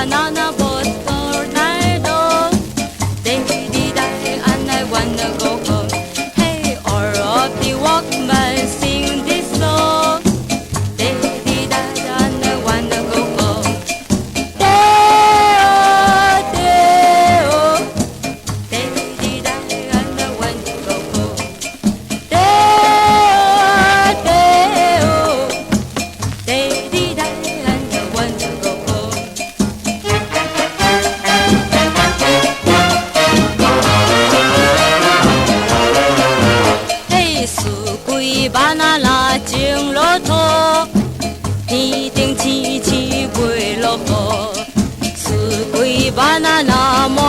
Banana boat all night long. Daddy died and I wanna go home. Hey, all of the workmen sing this song. Daddy died and I wanna go home. Day-o, day-o. Daddy died and I wanna go home. Day-o, day-o. Daddy died and I wanna go home. 嘿，四季芭娜娜种落土，天顶星星袂落雨。四季芭娜娜无